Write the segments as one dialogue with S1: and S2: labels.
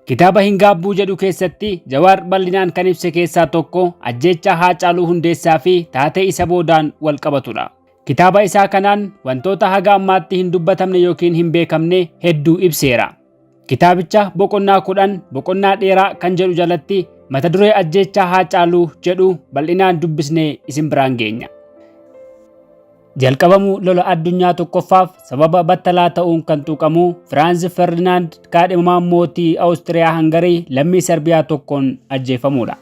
S1: Kitaaba Hin Gaabbuu jedhu keessatti Jawaar bal'inaan kan ibse keessaa tokko ajjeechaa Haacaaluu Hundeessaa fi taatee isa boodaan wal qabatudha. Kitaaba isaa kanaan wantoota haga ammaatti hin dubbatamne yookiin hin beekamne hedduu ibseera. Kitaabicha boqonnaa 10 boqonnaa dheeraa kan jedhu jalatti mata duree ajjeechaa Haacaaluu jedhu bal'inaan dubbisnee isin biraan geenya. Jalqabamuu lola addunyaa tokkoffaaf sababa battalaa ta'uun kan tuqamu Firaanz Ferdinaand kaadhimamaan mootii Awustiriyaa Hangarii lammii Sarbiyaa tokkoon ajjeefamuudha.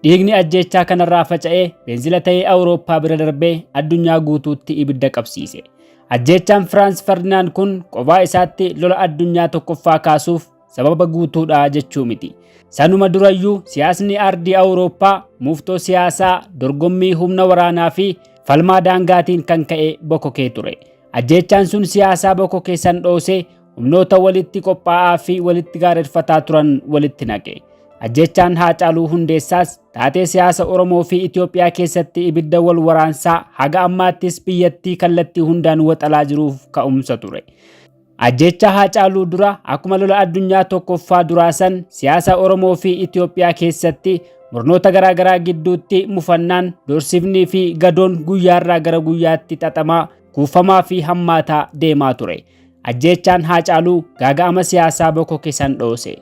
S1: Dhiigni ajjeechaa kanarraa faca'ee beenzila ta'ee Awurooppaa bira darbee addunyaa guutuutti ibidda qabsiise. Ajjeechaan Firaanz Ferdinaand kun qofaa isaatti lola addunyaa tokkoffaa kaasuuf sababa guutuudha jechuu miti. Sanuma durayyuu siyaasni ardii Awurooppaa muuftoo siyaasaa, dorgommii humna waraanaa fi falmaa daangaatiin kan ka'e bokokee ture. Ajjeechaan sun siyaasaa bokokee san dhoosee humnoota walitti qophaa'aa fi walitti gaarreeffataa turan walitti naqe. Ajjeechaan Haacaaluu Hundeessaas taatee siyaasa Oromoo fi Itoophiyaa keessatti ibidda wal waraansaa haga ammaattis biyyattii kallattii hundaan waxalaa jiruuf ka'umsa ture. Ajjeechaa Haacaaluu dura akkuma lola addunyaa tokkoffaa duraa san siyaasa Oromoo fi Itoophiyaa keessatti murnoota garaagaraa gidduutti mufannaan, doorsifnii fi gadoon guyyaarraa gara guyyaatti xaxamaa, kuufamaa fi hammaataa deemaa ture. Ajjeechaan Haacaaluu gaaga'ama siyaasaa bokoke san dhoose.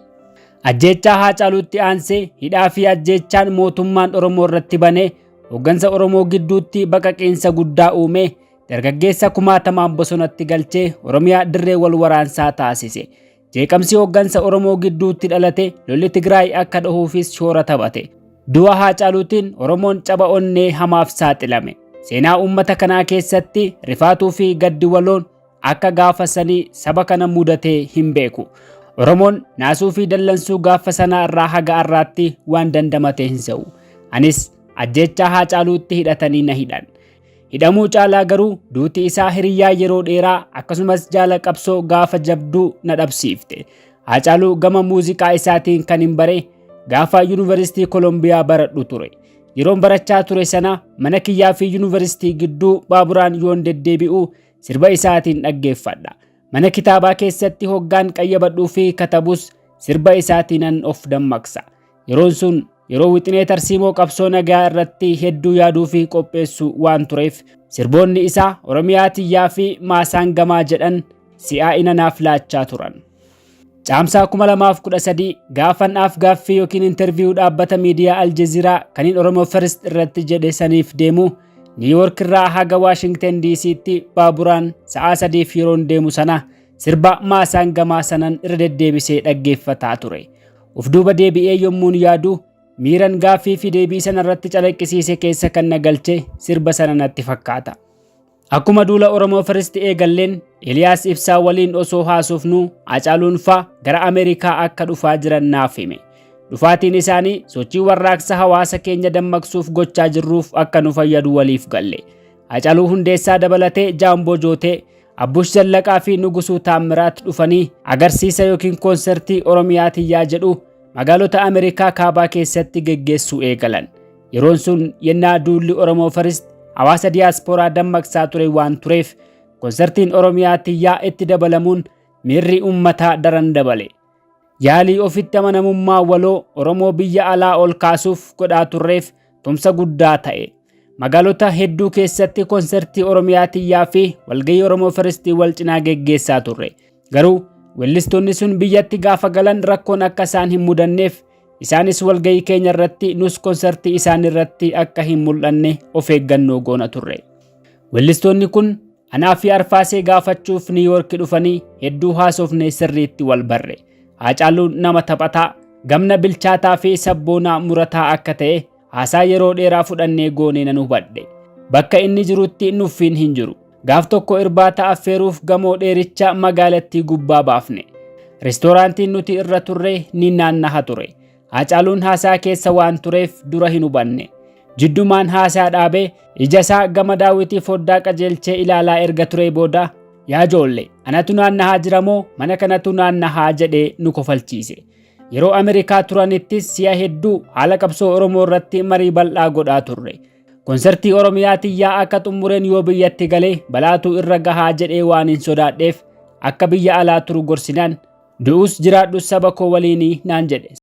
S1: Ajjeechaa Haacaaluutti aansee hidhaa fi ajjeechaan mootummaan Oromoo irratti bane hooggansa Oromoo gidduutti baqaqiinsa guddaa uume. Dargaggeessa kumaatamaan bosonatti galchee Oromiyaa dirree wal waraansaa taasise. Jeeqamsi hooggansa Oromoo gidduutti dhalate lolli Tigraay akka dhohuufis shoora taphate. Du'a Haacaaluutiin Oromoon caba onnee hamaaf saaxilame. Seenaa uummata kanaa keessatti rifaatuu fi gaddi waloon akka gaafa sanii saba kana mudatee hin beeku. Oromoon naasuu fi dallansuu gaafa sanaa irraa haga har'aatti waan dandamate hin se'u. Anis ajjeechaa Haacaaluutti hidhatanii na hidhan. Hidhamuu caalaa garuu duuti isaa hiriyyaa yeroo dheeraa akkasumas jaala qabsoo gaafa jabduu na dhabsiifte. Haacaaluu gama muuziqaa isaatiin kan hin bare gaafa Yuunivarsiitii Kolombiyaa baradhu ture. Yeroon barachaa ture sana mana kiyyaa fi yuunivarsiitii gidduu baaburaan yoon deddeebi'u sirba isaatiin dhaggeeffadha. Mana kitaabaa keessatti hoggaan qayyabadhuu fi katabus sirba isaatiinan of dammaqsa. Yeroon sun yeroo wixinee tarsiimoo qabsoo nagaa irratti hedduu yaaduu fi qopheessu waan tureef sirboonni isaa Oromiyaa tiyyaa fi maasaan gamaa jedhan si'aa'ina naaf laachaa turan. Caamsaa 2013 gaafan af gaaffii yookiin interviyuu dhaabbata miidiyaa Aljaziiraa kaniin Oromoo First irratti jedhe saniif deemu Niiwoork irraa haga Waashingtan DC'tti baaburaan sa'aa sadiif yeroon deemu sana sirba maasaan gamaa sanan irra deddeebisee dhaggeeffataa ture. Of duuba deebi'ee yommuun yaadu miiran gaaffii fi deebii sana irratti calaqqisiise keessa kan na galche sirba sana natti fakkaata. Akkuma duula Oromoo Firist eegalleen Eeliyaas Ibsaa waliin osoo haasofnuu Hacaaluun faa gara Ameerikaa akka dhufaa jiran naaf hime. Dhufaatiin isaanii sochii warraaqsa hawaasa keenya dammaqsuuf gochaa jirruuf akka nu fayyadu waliif galle. Hacaaluu Hundeessaa dabalatee Jaamboo Jootee, Abbush Zallaqaa fi Nugusuu Taammiraat dhufanii agarsiisa yookiin koonsertii Oromiyaa tiyyaa jedhu magaalota Ameerikaa kaabaa keessatti geggeessuu eegalan. Yeroon sun yennaa duulli Oromoo Firist hawaasa diyaaspooraa dammaqsaa ture waan tureef koonsertiin Oromiyaa tiyyaa itti dabalamuun miirri uummataa daran dabale. Yaalii ofitti amanamummaa waloo Oromoo biyya alaa ol kaasuuf godhaa turreef tumsa guddaa ta'e. Magaalota hedduu keessatti konsertii Oromiyaa tiyyaa fi walgahii Oromoo Firistii wal cinaa geggeessaa turre. Garuu weellistoonni sun biyyatti gaafa galan rakkoon akka isaan hin mudanneef isaanis walgahii keenya irratti nus konsertii isaan irratti akka hin mul'anne of eeggannoo goona turre. Weellistoonni kun anaa fi Arfaasee gaafachuuf Niiwoorki dhufanii hedduu haasofnee sirriitti wal barre. Haacaaluun nama taphataa, gamna bilchaataa fi sabboonaa murataa akka ta'e haasaa yeroo dheeraa fudhannee goonee nan hubadhe. Bakka inni jirutti nuffiin hin jiru. Gaaf tokko irbaata affeeruuf gamoo dheericha magaalattii gubbaa baafne. Reestooraantiin nuti irra turre ni naannaha ture. Haacaaluun haasaa keessa waan tureef dura hin hubanne. Jiddumaan haasaa dhaabee ija isaa gama daawwitii foddaa qajeelchee ilaalaa erga turee booda yaa joolle anatu naannahaa jira moo mana kanatu naannahaa jedhee nu kofalchiise. Yeroo Ameerikaa turanittis si'a hedduu haala qabsoo Oromoo irratti marii bal'aa godhaa turre. Konsertii Oromiyaa tiyyaa akka xumureen yoo biyyatti galee balaatu irra gahaa jedhee waan hin sodaadheef akka biyya alaa turu gorsinaan Du'us jiraadhus saba koo waliinii naan jedhe.